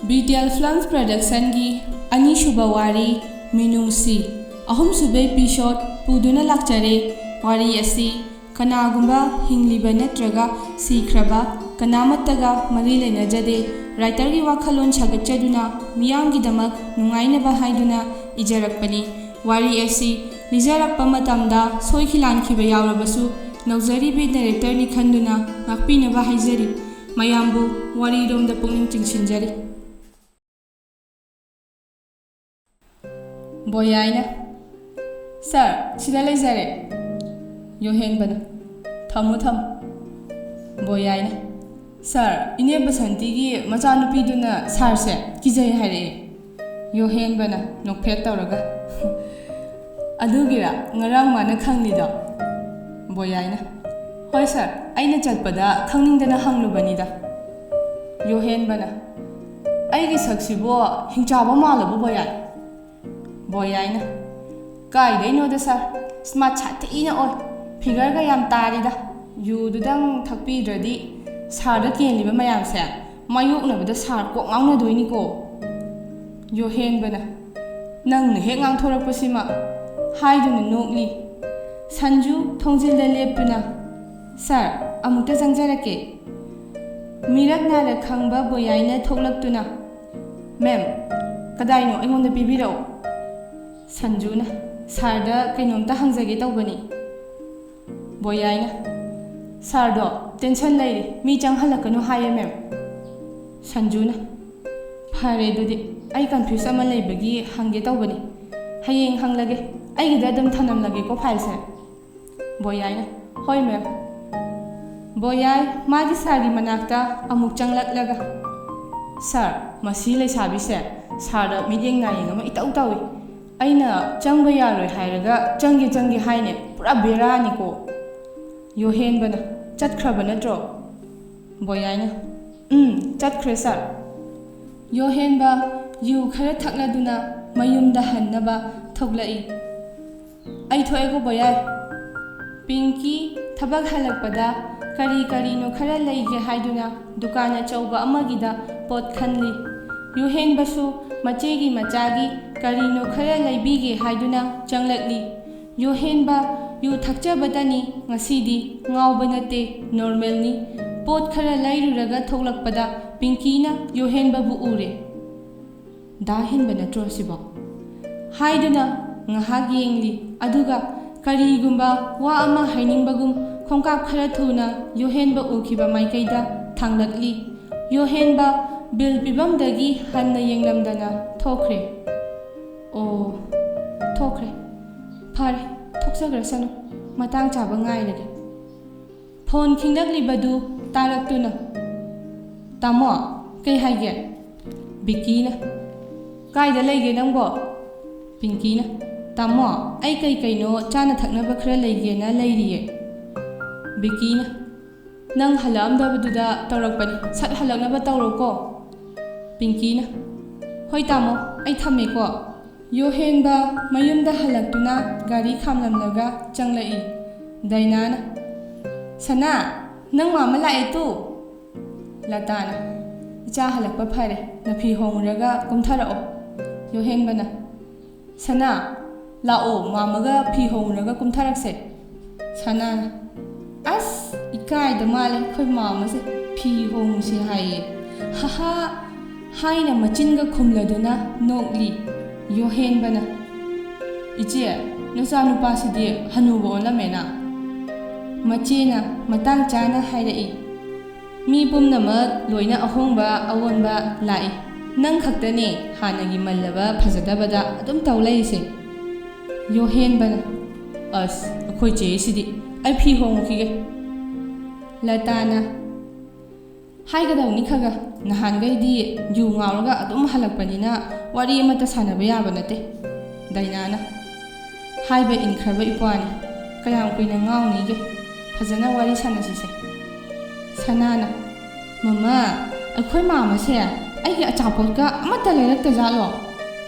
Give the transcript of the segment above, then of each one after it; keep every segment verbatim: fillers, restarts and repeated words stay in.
B T L Films Productionꯒꯤ ꯑꯅꯤꯁꯨꯕ ꯋꯥꯔꯤ ꯃꯤꯅꯨꯡꯁꯤ, ꯑꯍꯨꯝꯁꯨꯕ episode ꯄꯨꯗꯨꯅ ꯂꯥꯛꯆꯔꯦ꯫ ꯋꯥꯔꯤ ꯑꯁꯤ ꯀꯅꯥꯒꯨꯝꯕ ꯍꯤꯡꯂꯤꯕ ꯅꯠꯇ꯭ꯔꯒ ꯁꯤꯈ꯭ꯔꯕ ꯀꯅꯥꯃꯠꯇꯒ ꯃꯔꯤ ꯂꯩꯅꯖꯗꯦ꯫ Writerꯒꯤ ꯋꯥꯈꯜꯂꯣꯟ ꯁꯥꯒꯠꯆꯗꯨꯅ ꯃꯤꯌꯥꯝꯒꯤꯗꯃꯛ ꯅꯨꯡꯉꯥꯏꯅꯕ ꯍꯥꯏꯗꯨꯅ ꯏꯖꯔꯛꯄꯅꯤ꯫ ꯋꯥꯔꯤ ꯑꯁꯤ ꯂꯤꯖꯔꯛꯄ ꯃꯇꯝꯗ ꯁꯣꯏꯈꯤ ꯂꯥꯟꯈꯤꯕ ꯌꯥꯎꯔꯕꯁꯨ ꯅꯧꯖꯔꯤꯕꯤ narratorꯅꯤ ꯈꯟꯗꯨꯅ ꯉꯥꯛꯄꯤꯅꯕ ꯍꯥꯏꯖꯔꯤ꯫ ꯃꯌꯥꯝꯕꯨ ꯋꯥꯔꯤꯔꯣꯝꯗ ꯄꯨꯛꯅꯤꯡ ꯆꯤꯡꯁꯤꯟꯖꯔꯤ꯫ ꯕꯣꯌꯥꯏꯅ, "Sir, ꯁꯤꯗ ꯂꯩꯖꯔꯦ꯫" ꯌꯣꯍꯦꯟꯕꯅ, "ꯊꯝꯃꯨ, ꯊꯝꯃꯨ꯫" ꯕꯣꯌꯥꯏꯅ, "Sir, ꯏꯅꯦ ꯕꯁꯟꯇꯤꯒꯤ ꯃꯆꯥꯅꯨꯄꯤꯗꯨꯅ sirꯁꯦ ꯀꯤꯖꯩ ꯍꯥꯏꯔꯛꯑꯦ꯫" ꯌꯣꯍꯦꯟꯕꯅ ꯅꯣꯛꯐꯦꯠ ꯇꯧꯔꯒ, "ꯑꯗꯨꯒꯤꯔ ꯉꯔꯥꯡ ꯃꯥꯅ ꯈꯪꯂꯤꯗꯣ?" ꯕꯣꯌꯥꯏꯅ, "ꯍꯣꯏ sir, ꯑꯩꯅ ꯆꯠꯄꯗ ꯈꯪꯅꯤꯡꯗꯅ ꯍꯪꯂꯨꯕꯅꯤꯗ꯫" ꯌꯣꯍꯦꯟꯕꯅ, "ꯑꯩꯒꯤ ꯁꯛꯁꯤꯕꯨ ꯍꯤꯡꯆꯥꯕ ꯃꯥꯜꯂꯕꯣ ꯕꯣꯌꯥꯏ?" ꯕꯣꯌꯥꯏꯅ, "ꯀꯥꯏꯗꯩꯅꯣꯗ sir, smart ꯁꯥꯊꯤꯅ ꯑꯣꯏ, figureꯒ ꯌꯥꯝ ꯇꯥꯔꯤꯗ꯫ ꯌꯨꯗꯨꯗꯪ ꯊꯛꯄꯤꯗ꯭ꯔꯗꯤ sirꯗ ꯀꯦꯜꯂꯤꯕ ꯃꯌꯥꯝꯁꯦ ꯃꯥꯌꯣꯛꯅꯕꯗ sir ꯀꯣꯛ ꯉꯥꯎꯅꯗꯣꯏꯅꯤꯀꯣ꯫" ꯌꯣꯍꯦꯟꯕꯅ, "ꯅꯪꯅ ꯍꯦꯛ ꯉꯥꯡꯊꯣꯔꯛꯄꯁꯤꯃ" ꯍꯥꯏꯗꯨꯅ ꯅꯣꯛꯂꯤ꯫ ꯁꯟꯖꯨ ꯊꯣꯡꯖꯤꯜꯗ ꯂꯦꯞꯇꯨꯅ, "Sir, ꯑꯃꯨꯛꯇ ꯆꯪꯖꯔꯛꯀꯦ꯫" ꯃꯤꯔꯛ ꯅꯥꯔꯛ ꯈꯪꯕ ꯕꯣꯌꯥꯏꯅ ꯊꯣꯛꯂꯛꯇꯨꯅ, "Ma'am, ꯀꯗꯥꯏꯅꯣ? ꯑꯩꯉꯣꯟꯗ ꯄꯤꯕꯤꯔꯛꯑꯣ꯫" ꯁꯟꯖꯨꯅ, "Sirꯗ ꯀꯩꯅꯣꯝꯇ ꯍꯪꯖꯒꯦ ꯇꯧꯕꯅꯤ꯫" ꯕꯣꯌꯥꯏꯅ, "Sirꯗꯣ tension ꯂꯩꯔꯤ, ꯃꯤ ꯆꯪꯍꯜꯂꯛꯀꯅꯨ ꯍꯥꯏꯌꯦ ma'am꯫" ꯁꯟꯖꯨꯅ, "ꯐꯔꯦ ꯑꯗꯨꯗꯤ, ꯑꯩ confuse ꯑꯃ ꯂꯩꯕꯒꯤ ꯍꯪꯒꯦ ꯇꯧꯕꯅꯤ꯫ ꯍꯌꯦꯡ ꯍꯪꯂꯒꯦ, ꯑꯩꯒꯤꯗ ꯑꯗꯨꯝ ꯊꯅꯝꯂꯒꯦꯀꯣ fileꯁꯦ꯫" ꯕꯣꯌꯥꯏꯅ, "ꯍꯣꯏ ma'am꯫" ꯕꯣꯌꯥꯏ ꯃꯥꯒꯤ sirꯒꯤ ꯃꯅꯥꯛꯇ ꯑꯃꯨꯛ ꯆꯪꯂꯛꯂꯒ, "Sir, ꯃꯁꯤ ꯂꯩꯁꯥꯕꯤꯁꯦ sirꯗ ꯃꯤꯠꯌꯦꯡ ꯅꯥꯌꯦꯡ ꯑꯃ ꯏꯇꯧ ꯇꯧꯏ꯫ ꯑꯩꯅ ꯆꯪꯕ ꯌꯥꯔꯣꯏ ꯍꯥꯏꯔꯒ ꯆꯪꯒꯦ ꯆꯪꯒꯦ ꯍꯥꯏꯅꯦ, ꯄꯨꯔꯥ ꯕꯦꯔꯥꯅꯤꯀꯣ꯫" ꯌꯣꯍꯦꯟꯕꯅ, "ꯆꯠꯈ꯭ꯔꯕ ꯅꯠꯇ꯭ꯔꯣ?" ꯕꯣꯌꯥꯏꯅ, "ꯎꯝ, ꯆꯠꯈ꯭ꯔꯦ sir꯫" ꯌꯣꯍꯦꯟꯕ ꯌꯨ ꯈꯔ ꯊꯛꯂꯗꯨꯅ ꯃꯌꯨꯝꯗ ꯍꯟꯅꯕ ꯊꯣꯛꯂꯛꯏ꯫ "ꯑꯩ ꯊꯣꯛꯑꯦꯀꯣ ꯕꯣꯌꯥꯏ꯫" ꯄꯤꯡꯀꯤ ꯊꯕꯛ ꯍꯜꯂꯛꯄꯗ ꯀꯔꯤ ꯀꯔꯤꯅꯣ ꯈꯔ ꯂꯩꯒꯦ ꯍꯥꯏꯗꯨꯅ ꯗꯨꯀꯥꯟ ꯑꯆꯧꯕ ꯑꯃꯒꯤꯗ ꯄꯣꯠ ꯈꯟꯂꯤ꯫ ꯌꯨꯍꯦꯟꯕꯁꯨ ꯃꯆꯦꯒꯤ ꯃꯆꯥꯒꯤ ꯀꯔꯤꯅꯣ ꯈꯔ ꯂꯩꯕꯤꯒꯦ ꯍꯥꯏꯗꯨꯅ ꯆꯪꯂꯛꯂꯤ꯫ ꯌꯨꯍꯦꯟꯕ ꯌꯨ ꯊꯛꯆꯕꯇꯅꯤ, ꯉꯁꯤꯗꯤ ꯉꯥꯎꯕ ꯅꯠꯇꯦ, ꯅꯣꯔꯃꯦꯜꯅꯤ꯫ ꯄꯣꯠ ꯈꯔ ꯂꯩꯔꯨꯔꯒ ꯊꯣꯛꯂꯛꯄꯗ ꯄꯤꯡꯀꯤꯅ ꯌꯨꯍꯦꯟꯕꯕꯨ ꯎꯔꯦ꯫ "ꯗꯥ ꯍꯦꯟꯕ ꯅꯠꯇ꯭ꯔꯣ ꯁꯤꯕꯣ?" ꯍꯥꯏꯗꯨꯅ ꯉꯥꯏꯍꯥꯛ ꯌꯦꯡꯂꯤ꯫ ꯑꯗꯨꯒ ꯀꯔꯤꯒꯨꯝꯕ ꯋꯥ ꯑꯃ ꯍꯥꯏꯅꯤꯡꯕꯒꯨꯝ ꯈꯣꯡꯀꯥꯞ ꯈꯔ ꯊꯨꯅ ꯌꯨꯍꯦꯟꯕ ꯎꯈꯤꯕ ꯃꯥꯏꯀꯩꯗ ꯊꯥꯡꯂꯛꯂꯤ꯫ ꯌꯨꯍꯦꯟꯕ ꯕꯤꯜ ꯄꯤꯐꯝꯗꯒꯤ ꯍꯟꯅ ꯌꯦꯡꯂꯝꯗꯅ ꯊꯣꯛꯈ꯭ꯔꯦ꯫ ꯑꯣ, ꯊꯣꯛꯈ꯭ꯔꯦ꯫ ꯐꯔꯦ, ꯊꯣꯛꯆꯈ꯭ꯔꯁꯅꯨ꯫ ꯃꯇꯥꯡ ꯆꯥꯕ ꯉꯥꯏꯔꯒꯦ꯫ ꯐꯣꯟ ꯈꯤꯡꯂꯛꯂꯤꯕꯗꯨ ꯇꯥꯔꯛꯇꯨꯅ, "ꯇꯥꯃꯣ, ꯀꯩ ꯍꯥꯏꯒꯦ?" ꯕꯤꯀꯤꯅ, "ꯀꯥꯏꯗ ꯂꯩꯒꯦ ꯅꯪꯕꯣ?" ꯄꯤꯡꯀꯤꯅ, "ꯇꯥꯃꯣ, ꯑꯩ ꯀꯩ ꯀꯩꯅꯣ ꯆꯥꯅ ꯊꯛꯅꯕ ꯈꯔ ꯂꯩꯒꯦꯅ ꯂꯩꯔꯤꯌꯦ꯫" ꯕꯤꯀꯤꯅ, "ꯅꯪ ꯍꯜꯂꯛꯑꯝꯗꯕꯗꯨꯗ ꯇꯧꯔꯛꯄꯅꯤ, ꯁꯠ ꯍꯜꯂꯛꯅꯕ ꯇꯧꯔꯣꯀꯣ꯫" ꯄꯤꯡꯀꯤꯅ, "ꯍꯣꯏ ꯇꯥꯃꯣ, ꯑꯩ ꯊꯝꯃꯦꯀꯣ꯫" ꯌꯣꯍꯦꯟꯕ ꯃꯌꯨꯝꯗ ꯍꯜꯂꯛꯇꯨꯅ ꯒꯥꯔꯤ ꯈꯥꯝꯂꯝꯂꯒ ꯆꯪꯂꯛꯏ꯫ ꯗꯥꯏꯅꯥꯅ, "ꯁꯅꯥ, ꯅꯪ ꯃꯥꯃ ꯂꯥꯛꯑꯦ ꯇꯨ!" ꯂꯇꯥꯅ, "ꯏꯆꯥ ꯍꯜꯂꯛꯄ ꯐꯔꯦ, ꯅꯐꯤ ꯍꯣꯡꯉꯨꯔꯒ ꯀꯨꯝꯊꯔꯛꯑꯣ꯫" ꯌꯣꯍꯦꯟꯕꯅ, "ꯁꯅꯥ, ꯂꯥꯛꯑꯣ, ꯃꯥꯃꯒ ꯐꯤ ꯍꯣꯡꯉꯨꯔꯒ ꯀꯨꯝꯊꯔꯛꯁꯦ꯫" ꯁꯅꯥꯅ, "ꯑꯁ, ꯏꯀꯥꯏꯗ ꯃꯥꯜꯂꯦ, ꯑꯩꯈꯣꯏ ꯃꯥꯃꯁꯦ ꯐꯤ ꯍꯣꯡꯉꯨꯁꯤ ꯍꯥꯏꯌꯦ, ꯍꯍꯥ" ꯍꯥꯏꯅ ꯃꯆꯤꯟꯒ ꯈꯨꯝꯂꯗꯨꯅ ꯅꯣꯛꯂꯤ꯫ ꯌꯣꯍꯦꯟꯕꯅ, "ꯏꯆꯦ, ꯅꯆꯥꯅꯨꯄꯥꯁꯤꯗꯤ ꯍꯅꯨꯕ ꯑꯣꯜꯂꯝꯃꯦꯅ꯫" ꯃꯆꯦꯅ ꯃꯇꯥꯡ ꯆꯥꯅ ꯍꯥꯏꯔꯛꯏ, "ꯃꯤ ꯄꯨꯝꯅꯃꯛ ꯂꯣꯏꯅ ꯑꯍꯣꯡꯕ ꯑꯑꯣꯟꯕ ꯂꯥꯛꯏ, ꯅꯪ ꯈꯛꯇꯅꯦ ꯍꯥꯟꯅꯒꯤ ꯃꯜꯂꯕ ꯐꯖꯗꯕꯗ ꯑꯗꯨꯝ ꯇꯧ ꯂꯩꯔꯤꯁꯦ꯫" ꯌꯣꯍꯦꯟꯕꯅ, "ꯑꯁ, ꯑꯩꯈꯣꯏ ꯆꯦꯁꯤꯗꯤ꯫ ꯑꯩ ꯐꯤ ꯍꯣꯡꯉꯨꯈꯤꯒꯦ꯫" ꯂꯇꯥꯅ, "ꯍꯥꯏꯒꯗꯧꯅꯤ ꯈꯔ ꯈꯔ, ꯅꯍꯥꯟꯈꯩꯗꯤ ꯌꯨ ꯉꯥꯎꯔꯒ ꯑꯗꯨꯝ ꯍꯜꯂꯛꯄꯅꯤꯅ ꯋꯥꯔꯤ ꯑꯃꯠꯇ ꯁꯥꯟꯅꯕ ꯌꯥꯕ ꯅꯠꯇꯦ꯫" ꯗꯥꯏꯅꯥꯅ, "ꯍꯥꯏꯕ ꯏꯟꯈ꯭ꯔꯕ ꯏꯄ꯭ꯋꯥꯅꯤ, ꯀꯌꯥꯝ ꯀꯨꯏꯅ ꯉꯥꯎꯅꯤꯒꯦ? ꯐꯖꯅ ꯋꯥꯔꯤ ꯁꯥꯟꯅꯁꯤꯁꯦ꯫" ꯁꯅꯥꯅ, "ꯃꯃꯥ, ꯑꯩꯈꯣꯏ ꯃꯥꯃꯁꯦ ꯑꯩꯒꯤ ꯑꯆꯥꯄꯣꯠꯀ ꯑꯃꯠꯇ ꯂꯩꯔꯛꯇꯖꯥꯠꯂꯣ?"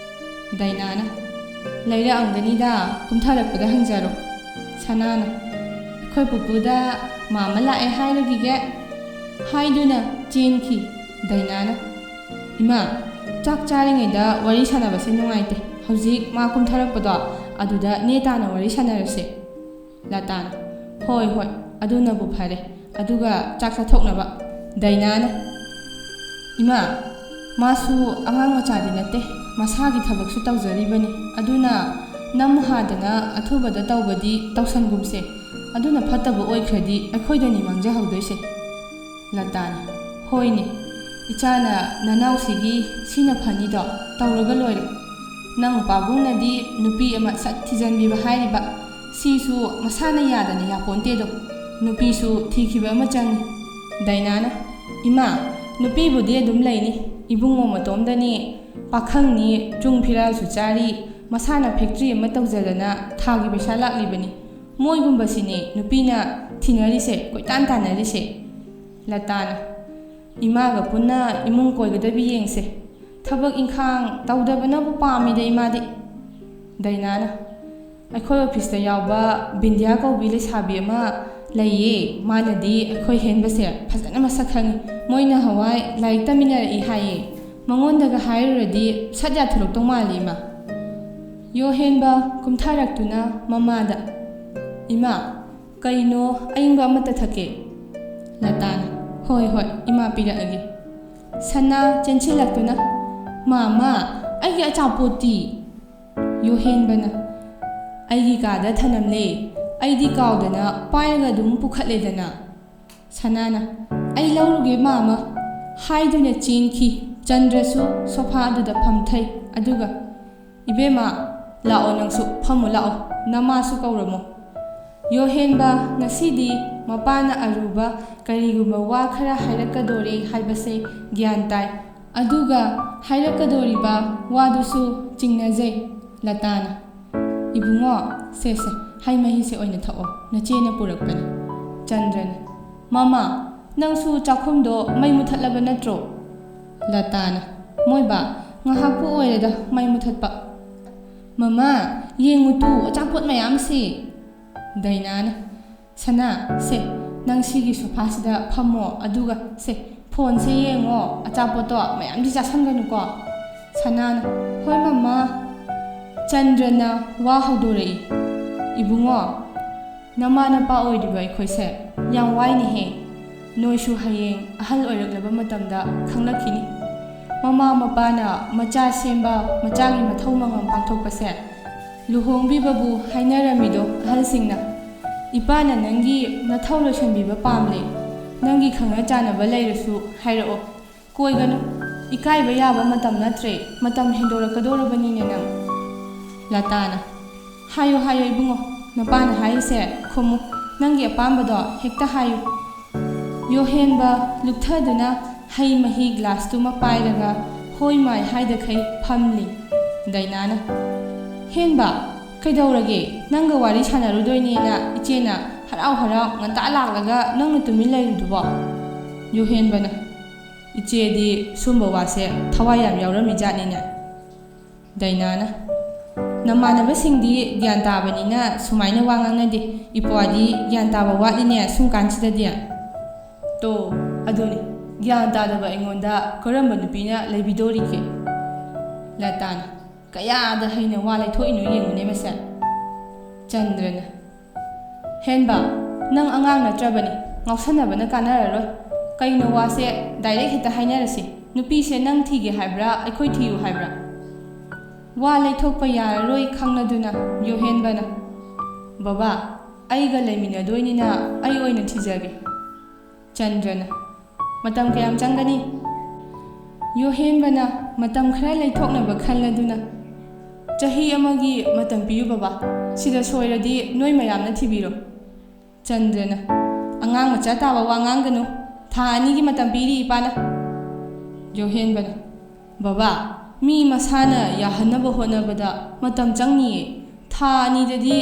ꯗꯥꯏꯅꯥꯅ, "ꯂꯩꯔꯛꯑꯝꯒꯅꯤꯗ, ꯀꯨꯝꯊꯔꯛꯄꯗ ꯍꯪꯖꯔꯣ꯫" ꯁꯅꯥꯅ, "ꯑꯩꯈꯣꯏ ꯄꯨꯄꯨꯗ ꯃꯥꯃ ꯂꯥꯛꯑꯦ ꯍꯥꯏꯔꯨꯈꯤꯒꯦ" ꯍꯥꯏꯗꯨꯅ ꯆꯦꯟꯈꯤ꯫ ꯗꯥꯏꯅꯥꯅ, "ꯏꯃꯥ, ꯆꯥꯛ ꯆꯥꯔꯤꯉꯩꯗ ꯋꯥꯔꯤ ꯁꯥꯟꯅꯕꯁꯦ ꯅꯨꯡꯉꯥꯏꯇꯦ꯫ ꯍꯧꯖꯤꯛ ꯃꯥ ꯀꯨꯝꯊꯔꯛꯄꯗꯣ, ꯑꯗꯨꯗ ꯅꯦ ꯇꯥꯅ ꯋꯥꯔꯤ ꯁꯥꯟꯅꯔꯁꯦ꯫ ꯂꯇꯥꯅ, "ꯍꯣꯏ, ꯍꯣꯏ, ꯑꯗꯨꯅꯕꯨ ꯐꯔꯦ꯫ ꯑꯗꯨꯒ ꯆꯥꯛ ꯆꯥꯊꯣꯛꯅꯕ꯫" ꯗꯥꯏꯅꯥꯅ, "ꯏꯃꯥ, ꯃꯥꯁꯨ ꯑꯉꯥꯡ ꯃꯆꯥꯗꯤ ꯅꯠꯇꯦ, ꯃꯁꯥꯒꯤ ꯊꯕꯛꯁꯨ ꯇꯧꯖꯔꯤꯕꯅꯤ꯫ ꯑꯗꯨꯅ ꯅꯝ ꯍꯥꯗꯅ ꯑꯊꯨꯕꯗ ꯇꯧꯕꯗꯤ ꯇꯧꯁꯟꯒꯨꯝꯁꯦ꯫ ꯑꯗꯨꯅ ꯐꯠꯇꯕ ꯑꯣꯏꯈ꯭ꯔꯗꯤ ꯑꯩꯈꯣꯏꯗꯅꯤ ꯃꯥꯡꯖꯍꯧꯗꯣꯏꯁꯦ꯫" ꯂꯇꯥꯅ, "ꯍꯣꯏꯅꯦ, ꯏꯆꯥꯅ ꯅꯅꯥꯎꯁꯤꯒꯤ ꯁꯤꯅ ꯐꯅꯤꯗꯣ, ꯇꯧꯔꯒ ꯂꯣꯏꯔꯦ꯫ ꯅꯪ ꯄꯥꯕꯨꯡꯅꯗꯤ ꯅꯨꯄꯤ ꯑꯃ ꯁꯠ ꯊꯤꯖꯟꯕꯤꯕ ꯍꯥꯏꯔꯤꯕ, ꯁꯤꯁꯨ ꯃꯁꯥꯅ ꯌꯥꯗꯅ ꯌꯥꯄꯣꯟꯇꯦꯗꯣ꯫ ꯅꯨꯄꯤꯁꯨ ꯊꯤꯈꯤꯕ ꯑꯃ ꯆꯪꯉꯤ꯫" ꯗꯥꯏꯅꯥꯅ, "ꯏꯃꯥ, ꯅꯨꯄꯤꯕꯨꯗꯤ ꯑꯗꯨꯝ ꯂꯩꯅꯤ꯫ ꯏꯕꯨꯡꯉꯣ ꯃꯇꯣꯝꯗꯅꯤ, ꯄꯥꯈꯪꯅꯤ, ꯆꯨꯡ ꯐꯤꯔꯥꯜꯁꯨ ꯆꯥꯔꯤ, ꯃꯁꯥꯅ ꯐꯦꯛꯇ꯭ꯔꯤ ꯑꯃ ꯇꯧꯖꯗꯅ ꯊꯥꯒꯤ ꯄꯩꯁꯥ ꯂꯥꯛꯂꯤꯕꯅꯤ꯫ ꯃꯣꯏꯒꯨꯝꯕꯁꯤꯅꯤ ꯅꯨꯄꯤꯅ ꯊꯤꯅꯔꯤꯁꯦ, ꯀꯣꯏꯇꯥꯟ ꯇꯥꯟꯅꯔꯤꯁꯦ꯫" ꯂꯇꯥꯅ, "ꯏꯃꯥꯒ ꯄꯨꯟꯅ ꯏꯃꯨꯡ ꯀꯣꯏꯒꯗꯕꯤ ꯌꯦꯡꯁꯦ꯫ ꯊꯕꯛ ꯏꯪꯈꯥꯡ ꯇꯧꯗꯕꯅꯕꯨ ꯄꯥꯝꯃꯤꯗ ꯏꯃꯥꯗꯤ꯫" ꯗꯥꯏꯅꯥꯅ, "ꯑꯩꯈꯣꯏ ꯑꯣꯐꯤꯁꯇ ꯌꯥꯎꯕ ꯕꯤꯟꯗꯤꯌꯥ ꯀꯧꯕꯤ ꯂꯩꯁꯥꯕꯤ ꯑꯃ ꯂꯩꯌꯦ꯫ ꯃꯥꯅꯗꯤ ꯑꯩꯈꯣꯏ ꯍꯦꯟꯕꯁꯦ ꯐꯖꯅ ꯃꯁꯛ ꯈꯪꯉꯤ꯫ ꯃꯣꯏ ꯅꯍꯥꯟꯋꯥꯏ ꯂꯥꯏꯔꯤꯛ ꯇꯝꯃꯤꯟꯅꯔꯛꯏ ꯍꯥꯏꯌꯦ꯫ ꯃꯉꯣꯟꯗꯒ ꯍꯥꯏꯔꯨꯔꯗꯤ ꯁꯠ ꯌꯥꯊꯣꯔꯛꯇꯧ ꯃꯥꯜꯂꯤ ꯏꯃꯥ꯫" ꯌꯣꯍꯦꯟꯕ ꯀꯨꯝꯊꯔꯛꯇꯨꯅ ꯃꯃꯥꯗ, "ꯏꯃꯥ, ꯀꯩꯅꯣ, ꯑꯏꯪꯕ ꯑꯃꯠꯇ ꯊꯛꯀꯦ?" ꯂꯇꯥꯅ, "ꯍꯣꯏ, ꯍꯣꯏ, ꯏꯃꯥ ꯄꯤꯔꯛꯑꯒꯦ꯫" ꯁꯅꯥ ꯆꯦꯟꯁꯤꯜꯂꯛꯇꯨꯅ, "ꯃꯥꯃꯥ, ꯑꯩꯒꯤ ꯑꯆꯥꯄꯣꯠꯇꯤ?" ꯌꯣꯍꯦꯟꯕꯅ, "ꯑꯩꯒꯤ ꯀꯥꯗ ꯊꯅꯝꯂꯦ꯫ ꯑꯩꯗꯤ ꯀꯥꯎꯗꯅ ꯄꯥꯏꯔꯒ ꯑꯗꯨꯝ ꯄꯨꯈꯠꯂꯦꯗꯅ꯫" ꯁꯅꯥꯅ, "ꯑꯩ ꯂꯧꯔꯨꯒꯦ, ꯃꯥꯃ," ꯍꯥꯏꯗꯨꯅ ꯆꯦꯟꯈꯤ꯫ ꯆꯟꯗ꯭ꯔꯁꯨ ꯁꯣꯐꯥ ꯑꯗꯨꯗ ꯐꯝꯊꯩ꯫ ꯑꯗꯨꯒ, "ꯏꯕꯦꯝꯃ, ꯂꯥꯛꯑꯣ, ꯅꯪꯁꯨ ꯐꯝꯃꯨ ꯂꯥꯛꯑꯣ, ꯅꯃꯥꯁꯨ ꯀꯧꯔꯝꯃꯣ꯫" ꯌꯣꯍꯦꯟꯕ ꯉꯁꯤꯗꯤ ꯃꯄꯥꯅ ꯑꯔꯨꯕ ꯀꯔꯤꯒꯨꯝꯕ ꯋꯥ ꯈꯔ ꯍꯥꯏꯔꯛꯀꯗꯣꯔꯦ ꯍꯥꯏꯕꯁꯦ ꯒ꯭ꯌꯥꯟ ꯇꯥꯏ꯫ ꯑꯗꯨꯒ ꯍꯥꯏꯔꯛꯀꯗꯣꯔꯤꯕ ꯋꯥꯗꯨꯁꯨ ꯆꯤꯡꯅꯖꯩ꯫ ꯂꯇꯥꯅ, "ꯏꯕꯨꯡꯉꯣ, ꯁꯦ, ꯁꯦ, ꯍꯩ ꯃꯍꯤꯁꯦ ꯑꯣꯏꯅ ꯊꯛꯑꯣ, ꯅꯆꯦꯅ ꯄꯨꯔꯛꯄꯅꯤ꯫" ꯆꯟꯗ꯭ꯔꯅ, "ꯃꯃꯥ, ꯅꯪꯁꯨ ꯆꯥꯛꯈꯨꯝꯗꯣ ꯃꯩ ꯃꯨꯊꯠꯂꯕ ꯅꯠꯇ꯭ꯔꯣ?" ꯂꯇꯥꯅ, "ꯃꯣꯏꯕ, ꯉꯥꯏꯍꯥꯛꯄꯨ ꯑꯣꯏꯔꯦꯗ ꯃꯩ ꯃꯨꯊꯠꯄ꯫" "ꯃꯃꯥ, ꯌꯦꯡꯉꯨ ꯇꯨ, ꯑꯆꯥꯄꯣꯠ ꯃꯌꯥꯝꯁꯦ!" ꯗꯥꯏꯅꯥꯅ, "ꯁꯅꯥ, ꯁꯦ, ꯅꯪ ꯁꯤꯒꯤ ꯁꯣꯐꯥꯁꯤꯗ ꯐꯝꯃꯣ, ꯑꯗꯨꯒ ꯁꯦ, ꯐꯣꯟꯁꯦ ꯌꯦꯡꯉꯣ, ꯑꯆꯥꯄꯣꯠꯇꯣ ꯃꯌꯥꯝꯗꯤ ꯆꯥꯁꯟꯒꯅꯨꯀꯣ꯫" ꯁꯅꯥꯅ, "ꯍꯣꯏ ꯃꯃꯥ"꯫ ꯆꯟꯗ꯭ꯔꯅ ꯋꯥ ꯍꯧꯗꯣꯔꯛꯏ, "ꯏꯕꯨꯡꯉꯣ, ꯅꯃꯥ ꯅꯄꯥ ꯑꯣꯏꯔꯤꯕ ꯑꯩꯈꯣꯏꯁꯦ ꯌꯥꯝ ꯋꯥꯏꯅꯦꯍꯦ꯫ ꯅꯣꯏꯁꯨ ꯍꯌꯦꯡ ꯑꯍꯜ ꯑꯣꯏꯔꯛꯂꯕ ꯃꯇꯝꯗ ꯈꯪꯂꯛꯈꯤꯅꯤ꯫ ꯃꯃꯥ ꯃꯄꯥꯅ ꯃꯆꯥ ꯁꯦꯝꯕ, ꯃꯆꯥꯒꯤ ꯃꯊꯧ ꯃꯉꯝ ꯄꯥꯡꯊꯣꯛꯄꯁꯦ ꯂꯨꯍꯣꯡꯕꯤꯕꯕꯨ ꯍꯥꯏꯅꯔꯝꯃꯤꯗꯣ ꯑꯍꯜꯁꯤꯡꯅ꯫ ꯏꯄꯥꯅ ꯅꯪꯒꯤ ꯅꯊꯧ ꯂꯣꯏꯁꯤꯟꯕꯤꯕ ꯄꯥꯝꯂꯦ꯫ ꯅꯪꯒꯤ ꯈꯪꯅ ꯆꯥꯟꯅꯕ ꯂꯩꯔꯁꯨ ꯍꯥꯏꯔꯛꯑꯣ꯫ ꯀꯣꯏꯒꯅꯨ꯫ ꯏꯀꯥꯏꯕ ꯌꯥꯕ ꯃꯇꯝ ꯅꯠꯇ꯭ꯔꯦ꯫ ꯃꯇꯝ ꯍꯦꯟꯗꯣꯔꯛꯀꯗꯧꯔꯕꯅꯤꯅꯦ ꯅꯪ"꯫ ꯂꯇꯥꯅ, "ꯍꯥꯏꯌꯨ, ꯍꯥꯏꯌꯨ ꯏꯕꯨꯡꯉꯣ꯫ ꯅꯄꯥꯅ ꯍꯥꯏꯔꯤꯁꯦ ꯈꯨꯝꯃꯨ꯫ ꯅꯪꯒꯤ ꯑꯄꯥꯝꯕꯗꯣ ꯍꯦꯛꯇ ꯍꯥꯏꯌꯨ"꯫ ꯌꯣꯍꯦꯟꯕ ꯂꯨꯞꯊꯗꯨꯅ ꯍꯩ ꯃꯍꯤ ꯒ꯭ꯂꯥꯁꯇꯨꯃ ꯄꯥꯏꯔꯒ ꯍꯣꯏ ꯃꯥꯏ ꯍꯥꯏꯗꯈꯩ ꯐꯝꯂꯤ꯫ ꯗꯥꯏꯅꯥꯅ, "ꯍꯦꯟꯕ, ꯀꯩꯗꯧꯔꯒꯦ? ꯅꯪꯒ ꯋꯥꯔꯤ ꯁꯥꯟꯅꯔꯨꯗꯣꯏꯅꯦꯅ ꯏꯆꯦꯅ ꯍꯔꯥꯎ ꯍꯔꯥꯎ ꯉꯟꯇꯥ ꯂꯥꯛꯂꯒ ꯅꯪꯅ ꯇꯨꯃꯤꯟ ꯂꯩꯔꯤꯗꯨꯕꯣ?" ꯌꯣꯍꯦꯟꯕꯅ, "ꯏꯆꯦꯗꯤ ꯁꯨꯝꯕ ꯋꯥꯁꯦ ꯊꯋꯥꯏ ꯌꯥꯝ ꯌꯥꯎꯔꯝꯃꯤ ꯖꯥꯠꯅꯤꯅꯦ"꯫ ꯗꯥꯏꯅꯥꯅ, "ꯅꯃꯥꯟꯅꯕꯁꯤꯡꯗꯤ ꯒ꯭ꯌꯥꯟ ꯇꯥꯕꯅꯤꯅ ꯁꯨꯃꯥꯏꯅ ꯋꯥ ꯉꯥꯡꯅꯗꯦ꯫ ꯏꯄ꯭ꯋꯥꯗꯤ ꯒ꯭ꯌꯥꯟ ꯇꯥꯕ ꯋꯥꯠꯂꯤꯅꯦ ꯁꯨꯝ ꯀꯥꯟꯁꯤꯗꯗꯤ"꯫ "ꯇꯣ, ꯑꯗꯨꯅꯤ, ꯒ꯭ꯌꯥꯟ ꯇꯥꯗꯕ ꯑꯩꯉꯣꯟꯗ ꯀꯔꯝꯕ ꯅꯨꯄꯤꯅ ꯂꯩꯕꯤꯗꯣꯔꯤꯒꯦ?" ꯂꯇꯥꯅ, "ꯀꯌꯥꯗ ꯍꯩꯅ ꯋꯥ ꯂꯩꯊꯣꯛꯏꯅꯣ ꯌꯦꯡꯉꯨꯅꯦ ꯃꯁꯦ"꯫ ꯆꯟꯗ꯭ꯔꯅ, "ꯍꯦꯟꯕ, ꯅꯪ ꯑꯉꯥꯡ ꯅꯠꯇ꯭ꯔꯕꯅꯤ, ꯉꯥꯎꯁꯟꯅꯕꯅ ꯀꯥꯟꯅꯔꯔꯣꯏ꯫ ꯀꯩꯅꯣ ꯋꯥꯁꯦ ꯗꯥꯏꯔꯦꯛ ꯍꯦꯛꯇ ꯍꯥꯏꯅꯔꯁꯤ꯫ ꯅꯨꯄꯤꯁꯦ ꯅꯪ ꯊꯤꯒꯦ ꯍꯥꯏꯕ꯭ꯔꯥ, ꯑꯩꯈꯣꯏ ꯊꯤꯌꯨ ꯍꯥꯏꯕ꯭ꯔꯥ?" ꯋꯥ ꯂꯩꯊꯣꯛꯄ ꯌꯥꯔꯔꯣꯏ ꯈꯪꯂꯗꯨꯅ ꯌꯣꯍꯦꯟꯕꯅ, "ꯕꯕꯥ, ꯑꯩꯒ ꯂꯩꯃꯤꯟꯅꯗꯣꯏꯅꯤꯅ ꯑꯩ ꯑꯣꯏꯅ ꯊꯤꯖꯒꯦ"꯫ ꯆꯟꯗ꯭ꯔꯅ, "ꯃꯇꯝ ꯀꯌꯥꯝ ꯆꯪꯒꯅꯤ?" ꯌꯣꯍꯦꯟꯕꯅ ꯃꯇꯝ ꯈꯔ ꯂꯩꯊꯣꯛꯅꯕ ꯈꯜꯂꯗꯨꯅ, "ꯆꯍꯤ ꯑꯃꯒꯤ ꯃꯇꯝ ꯄꯤꯌꯨ ꯕꯕꯥ꯫ ꯁꯤꯗ ꯁꯣꯏꯔꯗꯤ ꯅꯣꯏ ꯃꯌꯥꯝꯅ ꯊꯤꯕꯤꯔꯣ"꯫ ꯆꯟꯗ꯭ꯔꯅ, "ꯑꯉꯥꯡ ꯃꯆꯥ ꯇꯥꯕ ꯋꯥ ꯉꯥꯡꯒꯅꯨ꯫ ꯊꯥ ꯑꯅꯤꯒꯤ ꯃꯇꯝ ꯄꯤꯔꯤ ꯏꯄꯥꯅ"꯫ ꯌꯣꯍꯦꯟꯕꯅ, "ꯕꯕꯥ, ꯃꯤ ꯃꯁꯥꯅ ꯌꯥꯍꯟꯅꯕ ꯍꯣꯠꯅꯕꯗ ꯃꯇꯝ ꯆꯪꯅꯤꯌꯦ꯫ ꯊꯥ ꯑꯅꯤꯗꯗꯤ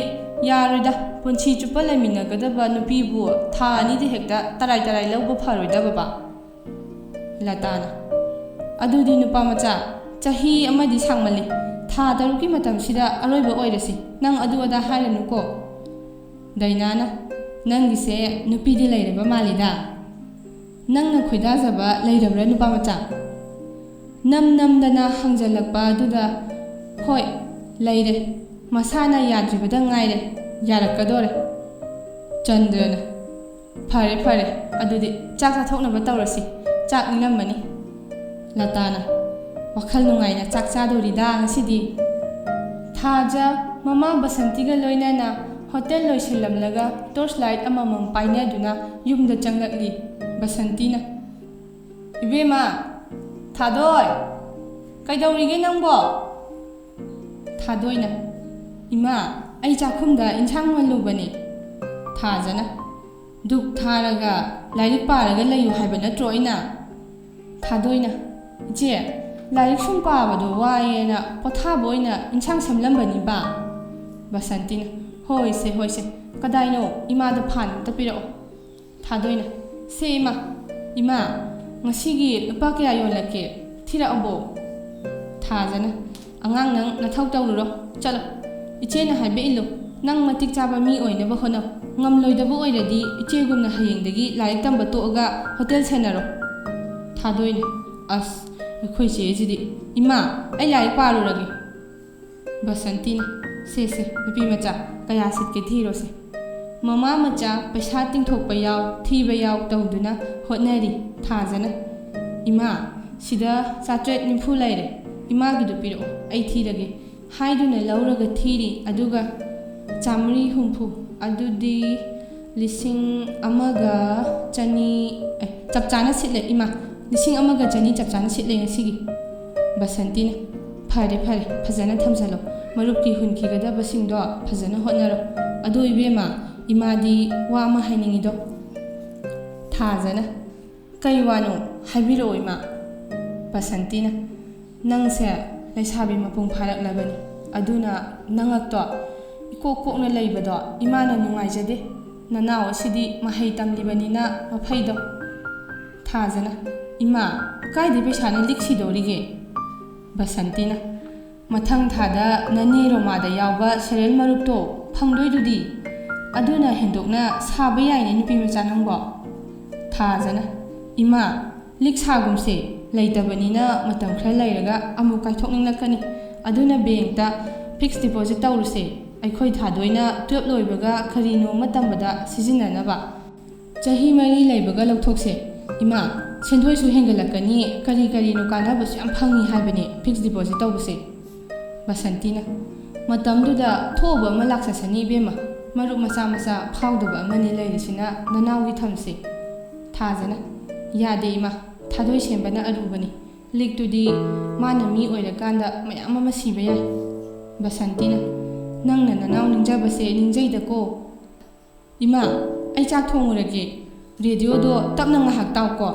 ꯌꯥꯔꯣꯏꯗ꯫ ꯄꯨꯟꯁꯤ ꯆꯨꯞꯄ ꯂꯩꯃꯤꯟꯅꯒꯗꯕ ꯅꯨꯄꯤꯕꯨ ꯊꯥ ꯑꯅꯤꯗ ꯍꯦꯛꯇ ꯇꯔꯥꯏ ꯇꯔꯥꯏ ꯂꯧꯕ ꯐꯔꯣꯏꯗ ꯕꯕꯥ"꯫ ꯂꯇꯥꯅ, "ꯑꯗꯨꯗꯤ ꯅꯨꯄꯥ ꯃꯆꯥ, ꯆꯍꯤ ꯑꯃꯗꯤ ꯁꯥꯡꯃꯜꯂꯤ꯫ ꯊꯥ ꯇꯔꯨꯛꯀꯤ ꯃꯇꯝꯁꯤꯗ ꯑꯔꯣꯏꯕ ꯑꯣꯏꯔꯁꯤ꯫ ꯅꯪ ꯑꯗꯨ ꯑꯗꯥ ꯍꯥꯏꯔꯅꯨꯀꯣ"꯫ ꯗꯥꯏꯅꯥꯅ, "ꯅꯪꯒꯤꯁꯦ ꯅꯨꯄꯤꯗꯤ ꯂꯩꯔꯕ ꯃꯥꯜꯂꯤꯗ꯫ ꯅꯪꯅ ꯈꯣꯏꯗꯥꯖꯕ ꯂꯩꯔꯕ꯭ꯔꯥ ꯅꯨꯄꯥ ꯃꯆꯥ?" ꯅꯝ ꯅꯝꯗꯅ ꯍꯪꯖꯜꯂꯛꯄ ꯑꯗꯨꯗ, "ꯍꯣꯏ, ꯂꯩꯔꯦ꯫ ꯃꯁꯥꯅ ꯌꯥꯗ꯭ꯔꯤꯕꯗ ꯉꯥꯏꯔꯦ꯫ ꯌꯥꯔꯛꯀꯗꯣꯔꯦ꯫" ꯆꯟꯗ꯭ꯔꯅ, "ꯐꯔꯦ, ꯐꯔꯦ꯫ ꯑꯗꯨꯗꯤ ꯆꯥꯛ ꯆꯥꯊꯣꯛꯅꯕ ꯇꯧꯔꯁꯤ꯫ ꯆꯥꯛ ꯏꯪꯂꯝꯃꯅꯤ꯫" ꯂꯇꯥꯅ, "ꯋꯥꯈꯜ ꯅꯨꯡꯉꯥꯏꯅ ꯆꯥꯛ ꯆꯥꯗꯣꯔꯤꯗ ꯉꯁꯤꯗꯤ꯫" ꯊꯥꯖ ꯃꯃꯥ ꯕꯁꯟꯇꯤꯒ ꯂꯣꯏꯅꯅ ꯍꯣꯇꯦꯜ ꯂꯣꯏꯁꯤꯜꯂꯝꯂꯒ torch light ꯑꯃꯃꯝ ꯄꯥꯏꯅꯗꯨꯅ ꯌꯨꯝꯗ ꯆꯪꯂꯛꯂꯤ꯫ ꯕꯁꯟꯇꯤꯅ, "ꯏꯕꯦꯝꯃ, ꯊꯥꯗꯣꯏ, ꯀꯩꯗꯧꯔꯤꯒꯦ ꯅꯪꯕꯣ?" ꯊꯥꯗꯣꯏꯅ, "ꯏꯃꯥ, ꯑꯩ ꯆꯥꯛꯈꯨꯝꯗ ꯏꯟꯁꯥꯡ ꯃꯜꯂꯨꯕꯅꯦ꯫" ꯊꯥꯖꯅ, "ꯙꯨꯛ ꯊꯥꯔꯒ ꯂꯥꯏꯔꯤꯛ ꯄꯥꯔꯒ ꯂꯩꯌꯨ ꯍꯥꯏꯕ ꯅꯠꯇ꯭ꯔꯣ ꯑꯩꯅ?" ꯊꯥꯗꯣꯏꯅ, "ꯏꯆꯦ, ꯂꯥꯏꯔꯤꯛ ꯁꯨꯝ ꯄꯥꯕꯗꯣ ꯋꯥꯏꯌꯦꯅ ꯄꯣꯊꯥꯕ ꯑꯣꯏꯅ ꯏꯟꯁꯥꯡ ꯁꯦꯝꯂꯝꯕꯅꯤꯕ꯫" ꯕꯁꯟꯇꯤꯅ, "ꯍꯣꯏꯁꯦ, ꯍꯣꯏꯁꯦ, ꯀꯗꯥꯏꯅꯣ? ꯏꯃꯥꯗ ꯐꯥꯟ ꯑꯝꯇ ꯄꯤꯔꯛꯑꯣ꯫" ꯊꯥꯗꯣꯏꯅ, "ꯁꯦ ꯏꯃꯥ, ꯏꯃꯥ, ꯉꯁꯤꯒꯤ ꯂꯨꯄꯥ ꯀꯌꯥ ꯌꯣꯜꯂꯛꯀꯦ? ꯊꯤꯔꯛꯑꯕꯣ?" ꯊꯥꯖꯅ, "ꯑꯉꯥꯡ ꯅꯪ ꯅꯊꯧ ꯇꯧꯔꯨꯔꯣ, ꯆꯠꯂꯣ꯫ ꯏꯆꯦꯅ ꯍꯥꯏꯕ ꯏꯜꯂꯨ, ꯅꯪ ꯃꯇꯤꯛ ꯆꯥꯕ ꯃꯤ ꯑꯣꯏꯅꯕ ꯍꯣꯠꯅꯧ꯫ ꯉꯝꯂꯣꯏꯗꯕ ꯑꯣꯏꯔꯗꯤ ꯏꯆꯦꯒꯨꯝꯅ ꯍꯌꯦꯡꯗꯒꯤ ꯂꯥꯏꯔꯤꯛ ꯇꯝꯕ ꯇꯣꯛꯑꯒ ꯍꯣꯇꯦꯜ ꯁꯦꯟꯅꯔꯣ꯫" ꯊꯥꯗꯣꯏꯅ, "ꯑꯁ, ꯑꯩꯈꯣꯏ ꯆꯦꯁꯤꯗꯤ꯫ ꯏꯃꯥ, ꯑꯩ ꯂꯥꯏꯔꯤꯛ ꯄꯥꯔꯨꯔꯒꯦ꯫" ꯕꯁꯟꯇꯤꯅ, "ꯁꯦ, ꯁꯦ, ꯅꯨꯄꯤ ꯃꯆꯥ, ꯀꯌꯥ ꯁꯤꯠꯀꯦ ꯊꯤꯔꯣꯁꯦ꯫" ꯃꯃꯥ ꯃꯆꯥ ꯄꯩꯁꯥ ꯇꯤꯡꯊꯣꯛꯄ ꯌꯥꯎ, ꯊꯤꯕ ꯌꯥꯎ ꯇꯧꯗꯨꯅ ꯍꯣꯠꯅꯔꯤ꯫ ꯊꯥꯖꯅ, "ꯏꯃꯥ, ꯁꯤꯗ ꯆꯥꯇ꯭ꯔꯦꯠ ꯅꯤꯐꯨ ꯂꯩꯔꯦ, ꯏꯃꯥꯒꯤꯗꯨ ꯄꯤꯔꯛꯑꯣ, ꯑꯩ ꯊꯤꯔꯒꯦ" ꯍꯥꯏꯗꯨꯅ ꯂꯧꯔꯒ ꯊꯤꯔꯤ꯫ ꯑꯗꯨꯒ ꯆꯥꯃꯔꯤ ꯍꯨꯝꯐꯨ, ꯑꯗꯨꯗꯤ ꯂꯤꯁꯤꯡ ꯑꯃꯒ ꯆꯅꯤ, ꯑꯦ, ꯆꯞ ꯆꯥꯅ ꯁꯤꯠꯂꯦ ꯏꯃꯥ, ꯂꯤꯁꯤꯡ ꯑꯃꯒ ꯆꯅꯤ ꯆꯞ ꯆꯥꯅ ꯁꯤꯠꯂꯦ ꯉꯁꯤꯒꯤ꯫ ꯕꯁꯟꯇꯤꯅ, "ꯐꯔꯦ, ꯐꯔꯦ, ꯐꯖꯅ ꯊꯝꯖꯜꯂꯣ꯫ ꯃꯔꯨꯞꯀꯤ ꯍꯨꯟꯈꯤꯒꯗꯕꯁꯤꯡꯗꯣ ꯐꯖꯅ ꯍꯣꯠꯅꯔꯣ꯫ ꯑꯗꯣ ꯏꯕꯦꯝꯃ, ꯏꯃꯥꯗꯤ ꯋꯥ ꯑꯃ ꯍꯥꯏꯅꯤꯡꯉꯤꯗꯣ꯫" ꯊꯥꯖꯅ, "ꯀꯩ ꯋꯥꯅꯣ? ꯍꯥꯏꯕꯤꯔꯛꯑꯣ ꯏꯃꯥ꯫" ꯕꯁꯟꯇꯤꯅ, "ꯅꯪꯁꯦ ꯂꯩꯁꯥꯕꯤ ꯃꯄꯨꯡ ꯐꯥꯔꯛꯂꯕꯅꯤ, ꯑꯗꯨꯅ ꯅꯉꯛꯇꯣ ꯏꯀꯣꯛ ꯀꯣꯛꯅ ꯂꯩꯕꯗꯣ ꯏꯃꯥꯅ ꯅꯨꯡꯉꯥꯏꯖꯗꯦ꯫ ꯅꯅꯥꯎ ꯑꯁꯤꯗꯤ ꯃꯍꯩ ꯇꯝꯂꯤꯕꯅꯤꯅ ꯃꯐꯩꯗꯣ꯫" ꯊꯥꯖꯅ, "ꯏꯃꯥ, ꯀꯥꯏꯗꯩ ꯄꯩꯁꯥꯅ ꯂꯤꯛ ꯁꯤꯗꯧꯔꯤꯒꯦ?" ꯕꯁꯟꯇꯤꯅ, "ꯃꯊꯪ ꯊꯥꯗ ꯅꯅꯦ ꯔꯣꯃꯥꯗ ꯌꯥꯎꯕ ꯁꯦꯔꯦꯜ ꯃꯔꯨꯞꯇꯣ ꯐꯪꯗꯣꯏꯗꯨꯗꯤ꯫ ꯑꯗꯨꯅ ꯍꯦꯟꯗꯣꯛꯅ ꯁꯥꯕ ꯌꯥꯏꯅꯦ ꯅꯨꯄꯤ ꯃꯆꯥ ꯅꯪꯕꯣ꯫" ꯊꯥꯖꯅ, "ꯏꯃꯥ, ꯂꯤꯛ ꯁꯥꯒꯨꯝꯁꯦ꯫ ꯂꯩꯇꯕꯅꯤꯅ ꯃꯇꯝ ꯈꯔ ꯂꯩꯔꯒ ꯑꯃꯨꯛ ꯀꯥꯏꯊꯣꯛꯅꯤꯡꯂꯛꯀꯅꯤ꯫ ꯑꯗꯨꯅ ꯕꯦꯡꯛꯇ ꯐꯤꯛꯁ ꯗꯤꯄꯣꯖꯤꯠ ꯇꯧꯔꯨꯁꯦ꯫ ꯑꯩꯈꯣꯏ ꯊꯥꯗꯣꯏꯅ ꯇꯨꯋꯦꯜꯞ ꯂꯣꯏꯕꯒ ꯀꯔꯤꯅꯣ ꯑꯃ ꯇꯝꯕꯗ ꯁꯤꯖꯤꯟꯅꯅꯕ꯫ ꯆꯍꯤ ꯃꯔꯤ ꯂꯩꯕꯒ ꯂꯧꯊꯣꯛꯁꯦ꯫ ꯏꯃꯥ, ꯁꯦꯟꯗꯣꯏꯁꯨ ꯍꯦꯟꯒꯠꯂꯛꯀꯅꯤ, ꯀꯔꯤ ꯀꯔꯤꯅꯣ ꯀꯥꯟꯅꯕꯁꯨ ꯌꯥꯝ ꯐꯪꯉꯤ ꯍꯥꯏꯕꯅꯦ ꯐꯤꯛꯁ ꯗꯤꯄꯣꯖꯤꯠ ꯇꯧꯕꯁꯦ꯫ ꯕꯁꯟꯇꯤꯅ, ꯃꯇꯝꯗꯨꯗ ꯊꯣꯛꯎꯕ ꯑꯃ ꯂꯥꯛꯆꯁꯅꯤ ꯏꯕꯦꯝꯃ꯫ ꯃꯔꯨꯞ ꯃꯆꯥ ꯃꯆꯥ ꯐꯥꯎꯗꯕ ꯑꯃꯅꯤ ꯂꯩꯔꯤꯁꯤꯅ ꯅꯅꯥꯎꯒꯤ ꯊꯝꯁꯦ꯫ ꯊꯥꯖꯅ, ꯌꯥꯗꯦ ꯏꯃꯥ, ꯊꯥꯗꯣꯏ ꯁꯦꯝꯕꯅ ꯑꯔꯨꯕꯅꯤ꯫ ꯂꯤꯛꯇꯨꯗꯤ ꯃꯥꯅ ꯃꯤ ꯑꯣꯏꯔꯀꯥꯟꯗ ꯃꯌꯥꯝ ꯑꯃ ꯁꯤꯕ ꯌꯥꯏ꯫ ꯕꯁꯟꯇꯤꯅ, ꯅꯪꯅ ꯅꯅꯥꯎ ꯅꯤꯡꯖꯕꯁꯦ ꯅꯤꯡꯖꯩꯗꯀꯣ꯫ ꯏꯃꯥ, ꯑꯩ ꯆꯥꯛ ꯊꯣꯡꯉꯨꯔꯒꯦ꯫ ꯔꯦꯗꯤꯑꯣꯗꯣ ꯇꯞꯅ ꯉꯥꯏꯍꯥꯛ ꯇꯥꯎꯀꯣ꯫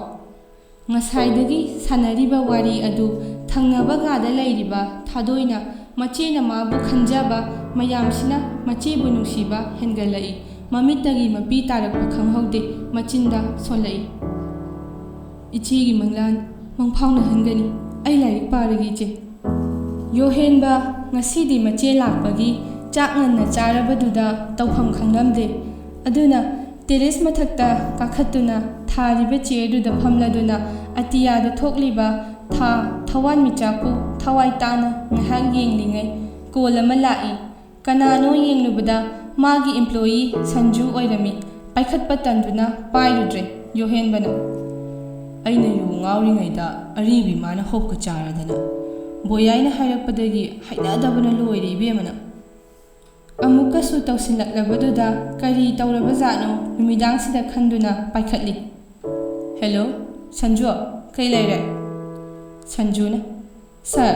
ꯉꯁꯥꯏꯗꯒꯤ ꯁꯥꯟꯅꯔꯤꯕ ꯋꯥꯔꯤ ꯑꯗꯨ ꯊꯪꯅꯕ ꯀꯥꯗ ꯂꯩꯔꯤꯕ ꯊꯥꯗꯣꯏꯅ ꯃꯆꯦꯅ ꯃꯥꯕꯨ ꯈꯟꯖꯕ ꯃꯌꯥꯝꯁꯤꯅ ꯃꯆꯦꯕꯨ ꯅꯨꯡꯁꯤꯕ ꯍꯦꯟꯒꯠꯂꯛꯏ꯫ ꯃꯃꯤꯠꯇꯒꯤ ꯃꯄꯤ ꯇꯥꯔꯛꯄ ꯈꯪꯍꯧꯗꯦ, ꯃꯆꯤꯟꯗ ꯁꯣꯜꯂꯛꯏ꯫ ꯏꯆꯦꯒꯤ ꯃꯪꯂꯥꯟ ꯃꯪꯐꯥꯎꯅꯍꯟꯒꯅꯤ꯫ ꯑꯩ ꯂꯥꯏꯔꯤꯛ ꯄꯥꯔꯒꯦ, ꯏꯆꯦ꯫ ꯌꯣꯍꯦꯟꯕ ꯉꯁꯤꯗꯤ ꯃꯆꯦ ꯂꯥꯛꯄꯒꯤ ꯆꯥꯛ ꯉꯟꯅ ꯆꯥꯔꯕꯗꯨꯗ ꯇꯧꯐꯝ ꯈꯪꯂꯝꯗꯦ꯫ ꯑꯗꯨꯅ ꯇꯦꯔꯦꯁ ꯃꯊꯛꯇ ꯀꯥꯈꯠꯇꯨꯅ ꯊꯥꯔꯤꯕ ꯆꯤꯌꯔꯗꯨꯗ ꯐꯝꯂꯗꯨꯅ ꯑꯇꯤꯌꯥꯗ ꯊꯣꯛꯂꯤꯕ ꯊꯥ ꯊꯋꯥꯟꯃꯤꯆꯥꯛꯄꯨ ꯊꯋꯥꯏ ꯇꯥꯅ ꯉꯥꯏꯍꯥꯛ ꯌꯦꯡꯂꯤꯉꯩ ꯀꯣꯜ ꯑꯃ ꯂꯥꯛꯏ꯫ ꯀꯅꯥꯅꯣ ꯌꯦꯡꯂꯨꯕꯗ ꯃꯥꯒꯤ ꯏꯝꯄ꯭ꯂꯣꯌꯤ ꯁꯟꯖꯨ ꯑꯣꯏꯔꯝꯃꯤ꯫ ꯄꯥꯏꯈꯠꯄ ꯇꯟꯗꯨꯅ ꯄꯥꯏꯔꯨꯗ꯭ꯔꯦ ꯌꯣꯍꯦꯟꯕꯅ꯫ "ꯑꯩꯅ ꯌꯨ ꯉꯥꯎꯔꯤꯉꯩꯗ ꯑꯔꯤꯕꯤ ꯃꯥꯅ ꯍꯣꯞꯀ ꯆꯥꯔꯗꯅ꯫ ꯕꯣꯌꯥꯏꯅ ꯍꯥꯏꯔꯛꯄꯗꯒꯤ ꯍꯩꯅꯗꯕꯅ ꯂꯣꯏꯔꯦ ꯏꯕꯦꯝꯃꯅ꯫" ꯑꯃꯨꯛꯀꯁꯨ ꯇꯧꯁꯤꯜꯂꯛꯂꯕꯗꯨꯗ ꯀꯔꯤ ꯇꯧꯔꯕꯖꯥꯠꯅꯣ ꯅꯨꯃꯤꯗꯥꯡꯁꯤꯗ ꯈꯟꯗꯨꯅ ꯄꯥꯏꯈꯠꯂꯤ꯫ "ꯍꯦꯜꯂꯣ, ꯁꯟꯖꯨ, ꯀꯩ ꯂꯩꯔꯦ?" ꯁꯟꯖꯨꯅ, "ꯁꯥꯔ,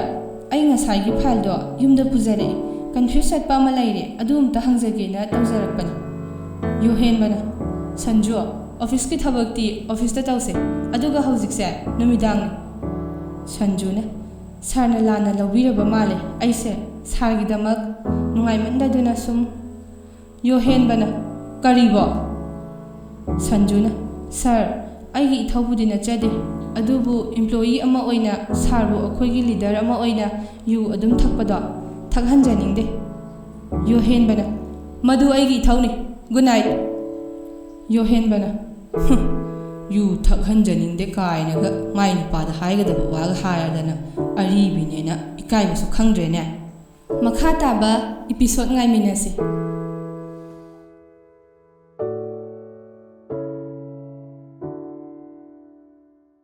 ꯑꯩ ꯉꯁꯥꯏꯒꯤ ꯐꯥꯏꯜꯗꯣ ꯌꯨꯝꯗ ꯄꯨꯖꯔꯛꯏ꯫ ꯀꯟꯐ꯭ꯌꯨꯁ ꯆꯠꯄ ꯑꯃ ꯂꯩꯔꯦ, ꯑꯗꯨ ꯑꯝꯇ ꯍꯪꯖꯒꯦꯅ ꯇꯧꯖꯔꯛꯄꯅꯤ꯫" ꯌꯣꯍꯦꯟꯕꯅ, "ꯁꯟꯖꯨ, ꯑꯣꯐꯤꯁꯀꯤ ꯊꯕꯛꯇꯤ ꯑꯣꯐꯤꯁꯇ ꯇꯧꯁꯦ, ꯑꯗꯨꯒ ꯍꯧꯖꯤꯛꯁꯦ ꯅꯨꯃꯤꯗꯥꯡꯅꯤ꯫" ꯁꯟꯖꯨꯅ, "ꯁꯥꯔꯅ ꯂꯥꯟꯅ ꯂꯧꯕꯤꯔꯕ ꯃꯥꯜꯂꯦ, ꯑꯩꯁꯦ ꯁꯥꯔꯒꯤꯗꯃꯛ ꯅꯨꯡꯉꯥꯏꯃꯟꯗꯗꯨꯅ ꯁꯨꯝ꯫" ꯌꯣꯍꯦꯟꯕꯅ, "ꯀꯔꯤꯕꯣ?" ꯁꯟꯖꯨꯅ, "ꯁꯥꯔ, ꯑꯩꯒꯤ ꯏꯊꯧꯕꯨꯗꯤ ꯅꯠꯆꯗꯦ, ꯑꯗꯨꯕꯨ ꯏꯝꯄ꯭ꯂꯣꯌꯤ ꯑꯃ ꯑꯣꯏꯅ ꯁꯥꯔꯕꯨ ꯑꯩꯈꯣꯏꯒꯤ ꯂꯤꯗꯔ ꯑꯃ ꯑꯣꯏꯅ ꯌꯨ ꯑꯗꯨꯝ ꯊꯛꯄꯗꯣ ꯊꯛꯍꯟꯖꯅꯤꯡꯗꯦ꯫" ꯌꯣꯍꯦꯟꯕꯅ, "ꯃꯗꯨ ꯑꯩꯒꯤ ꯏꯊꯧꯅꯤ꯫ Good night." ꯌꯣꯍꯦꯟꯕꯅ, "ꯍꯨꯝ, ꯌꯨ ꯊꯛꯍꯟꯖꯅꯤꯡꯗꯦ ꯀꯥꯏꯅꯒ ꯃꯥꯏ ꯅꯨꯄꯥꯗ ꯍꯥꯏꯒꯗꯕ ꯋꯥꯒ ꯍꯥꯏꯔꯗꯅ, ꯑꯔꯤꯕꯤꯅꯦꯅ ꯏꯀꯥꯏꯕꯁꯨ ꯈꯪꯗ꯭ꯔꯦꯅꯦ꯫ ꯃꯈꯥ ꯇꯥꯕ episode ꯉꯥꯏꯃꯤꯟꯅꯁꯤ꯫